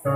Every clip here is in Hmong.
Lub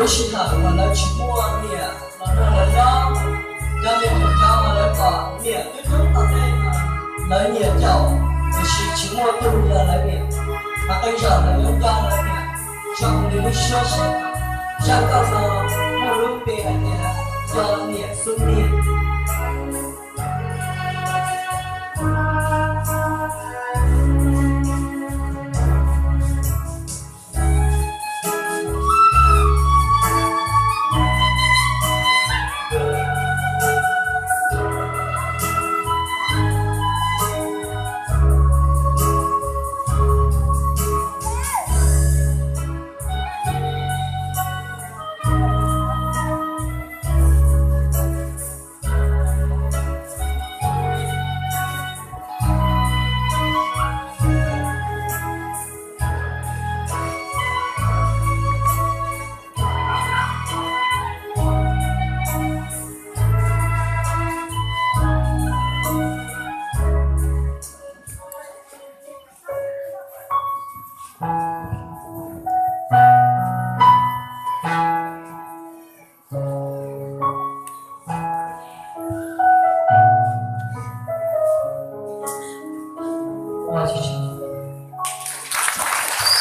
sij hawm uas lawv tsis muaj niam los nrog lawv nyob, cov me nyuam cov uas lawv pom niam coob coob tom tej, lawv nyiam caum, tiam sis tsis muaj tug yog lawv niam. Mas qee zaum lawv yuav nco lawv niam zoo li lub suab sab. Zaj nkauj no muaj lub npe hais tias Nco Niam Xub Niag.